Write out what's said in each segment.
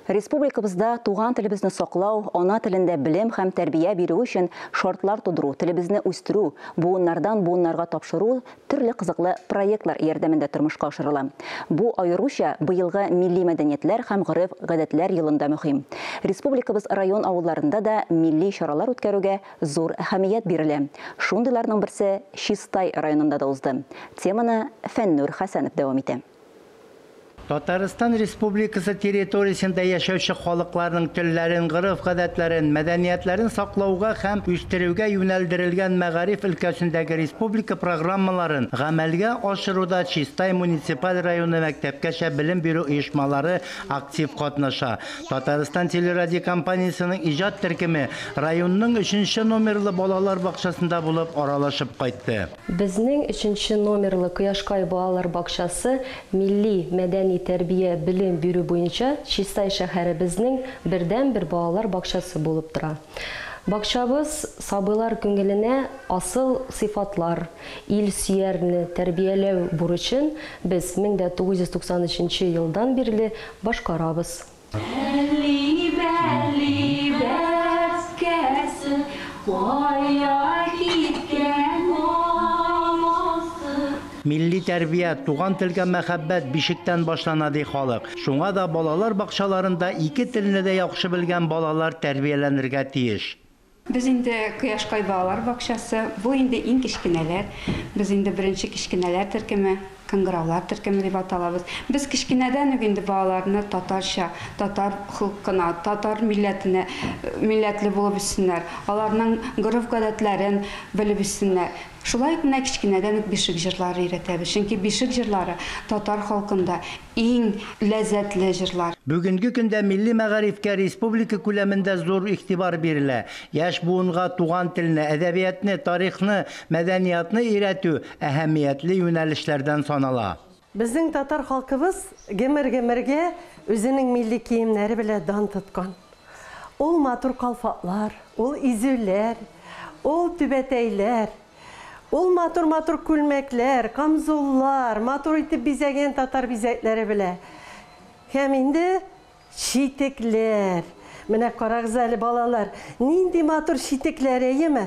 Республикабызда туган телебезне саклау, ана телендә белем һәм тәрбия бирү өчен шартлар тудыру, телебезне үстерү, буыннардан буыннарга тапшыру төрле кызыклы проектлар ярдәмендә тормышка ашырыла. Бу аеруча быелгы милли мәдәниятләр һәм гореф-гадәтләр елында мөһим. Республикабыз район авылларында да милли чаралар үткәрүгә зур әһәмият бирелә. Шундыйларның берсе Чистай районында да узды. Теманы Фәннүр Хәсәнов дәвам итә. Татарстан Республикасы территориясендә яшәүче халыкларның телләрен, гореф-гадәтләрен, мәдәниятләрен саклауга һәм үстерүгә юнәлдерелгән мәгариф өлкәсендәге республика программаларын гамәлгә ашыруда Чистай муниципаль районы мәктәпкәчә белем бирү оешмалары актив катнаша. Татарстан телерадиокомпаниясенең иҗат төркеме районның 3 номерлы балалар бакчасында булып аралашып кайтты. Безнең 3 номерлы Кояшкай балалар бакчасы милли мәдәни тәрбия белем бирү буенча Чистай шәһәребезнең бердәнбер балалар бакчасы булып тора. Бакчабыз сабыйлар күңеленә асыл сыйфатлар, ил сөярне тәрбияләү бурычын без 1993 елдан бирле башкарабыз. Милли тәрбия, туган телгә мәхәббәт бишектән башлана ди халык. Шуңа да балалар бакчаларында ике телне дә яхшы белгән балалар тәрбияләнергә тиеш. Без инде Кояшкай балалар бакчасы, бу инде иң кечкенәләр. Без инде беренче кечкенәләр төркеме, кыңгыраулар төркеме дип аталабыз. Без кечкенәдән үк инде балаларны татарча, татар холкына, татар милләтенә, милләтле булып үссеннәр. Аларның гореф-гадәтләрен белеп үссеннәр. Шулай ук менә кечкенәдән үк бишек җырлары өйрәтәбез. Чөнки бишек җырлары татар халкында иң ләззәтле җырлар. Бүгенге көндә милли мәгарифкә республика күләмендә зур игътибар бирелә. Яшь буынга туган телне, әдәбиятны, тарихны, мәдәниятны өйрәтү әһәмиятле юнәлешләрдән санала. Безнең татар халкыбыз гомер-гомергә үзенең милли киемнәре белән дан тоткан. Ул матур калфаклар, ул изүләр, ул түбәтәйләр, ул матур-матур күлмәкләр, камзуллар, матур итеп бизәгән татар бизәкләре белә. Һәм инде читекләр. Менә карагыз әле, балалар, нинди матур читекләр, әйеме?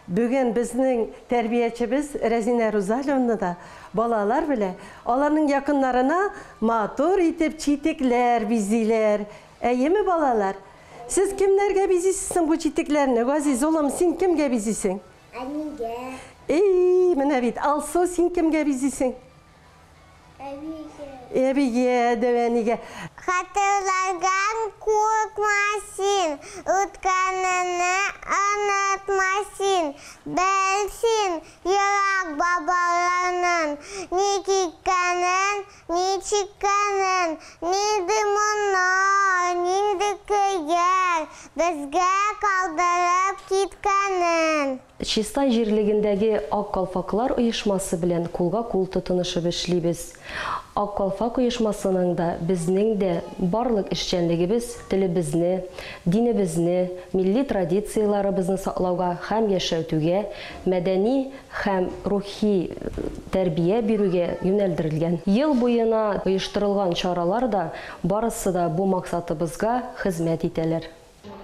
Бүген безнең тәрбиячебез Рәзинә Рузалевна да балалар белә, аларның якыннарына матур итеп читекләр бизиләр. Әйеме, балалар? Сез кемнәргә бизисез соң бу читекләрне? Газиз улым, син кемгә бизисең? Әнигә. Эй, менә бит. Алсу, син кемгә бизисең? Әбигә. Әбигә, дәү әнигә. Хатырлардан куркма син, үткәнеңне онытма син. Бел син, ерак бабаларның ни киткәнен, ни чиккәнен, нинди моңнар, нинди көйләр безгә калдырып киткәнен. Чистай җирлегендәге Ак калфаклар оешмасы белән кулга кул тотынышып эшлибез. Ак калфак оешмасының да, безнең дә барлык эшчәнлегебез телебезне, динебезне, милли традицияләребезне саклауга һәм яшәтүгә, мәдәни һәм рухи тәрбия бирүгә юнәлдерелгән. Ел буена оештырылган чаралар да барысы да бу максатыбызга хезмәт итәләр.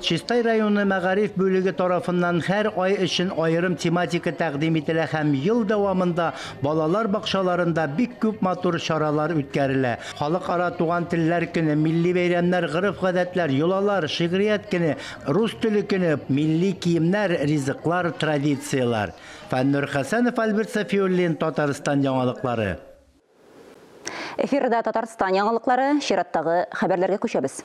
Чистай районы мәгариф бүлеге тарафыннан һәр ай өчен аерым тематика тәкъдим ителә һәм ел дәвамында балалар бакчаларында бик күп матур чаралар үткәрелә. Халыкара туган телләр көне, милли бәйрәмнәр, гореф-гадәтләр, йолалар, шигърият көне, рус теле көне, милли киемнәр, ризыклар, традицияләр. Фәннур Хәсәнов, Альберт Сафиуллин, Татарстан яңалыклары. Эфирда Татарстан яңалыклары, чираттагы хәбәрләргә күчәбез.